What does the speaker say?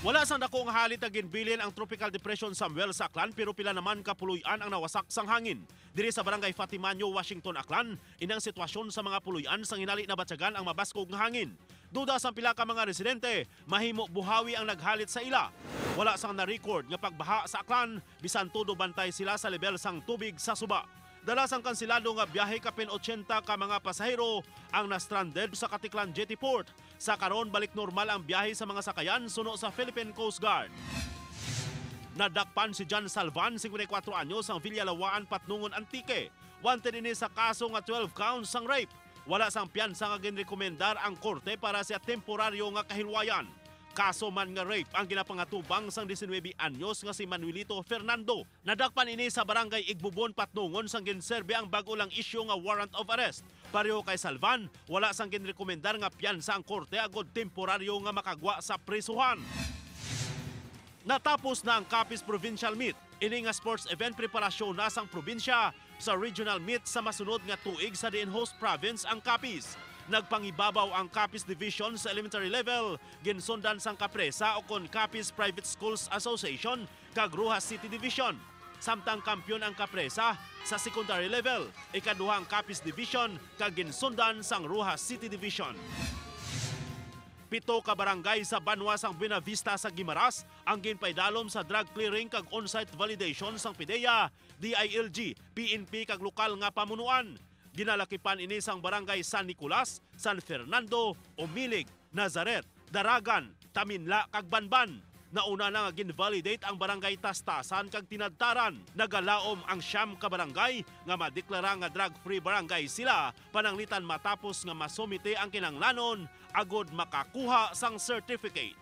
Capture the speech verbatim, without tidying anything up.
Wala sang dako nga halit nga ginbilin ang Tropical Depression Samuel sa Aklan, pero pila naman ka puloy-an ang nawasak sang hangin. Diri sa Barangay Fatimaño, Washington, Aklan, ini ang sitwasyon sa mga puloy-an sang hinali nabatyagan ang mabaskog nga hangin. Duda sang pila ka mga residente, mahimo buhawi ang naghalit sa ila. Wala sang na-record nga pagbaha sa Aklan, bisan todo bantay sila sa lebel sang tubig sa suba. Dala sang kansilado nga biyahe, kapin ochenta ka mga pasahero ang na-stranded sa Caticlan Jetty Port. Sa karon, balik normal ang biyahe sa mga sakayan suno sa Philippine Coast Guard. Nadakpan si John Salvan, singkwenta y kuwatro anyos, sang Villalawaan, Patnongon, Antique. Wanted ini sa kaso nga twelve counts sang rape. Wala sang piyansa nga ginrekomendar ang korte para sa temporaryo nga kahilwayan. Kaso man nga rape ang ginapangatubang sang diecinuebe anyos nga si Manuelito Fernando. Nadakpan ini sa Barangay Igbubon, Patnongon, sang ginserbi ang bag-o lang isyu nga warrant of arrest. Pareho kay Salvan, wala sang ginrekomendar nga piyansa ang korte agod temporaryo nga makagwa sa prisuhan. Natapos na ang Capiz Provincial Meet. Ini nga sports event preparasyon na sang probinsya sa regional meet sa masunod nga tuig, sa diin host province ang Capiz. Nagpangibabaw ang Capiz Division sa elementary level, ginsundan sang Capresa, o kon Capiz Private Schools Association, kag Roxas City Division. Samtang kampiyon ang Capresa sa secondary level, ikaduha ang Capiz Division, kag ginsundan sang Roxas City Division. Pito ka barangay sa banwa sang Buenavista sa Guimaras ang ginpaidalom sa drug clearing kag on-site validation sang PDEA, DILG, PNP, kag lokal nga pamunuan. Ginalakipan ini sang Barangay San Nicolas, San Fernando, Umilig, Nazaret, Daragan, Taminla, kag Banban. Nauna na nga gin-validate ang Barangay Tastasan kag Tinadtaran. Nagalaom ang siyam ka barangay nga madeklara nga drug-free barangay sila, pananglitan matapos nga masumite ang kinahanglanon agod makakuha sang certificate.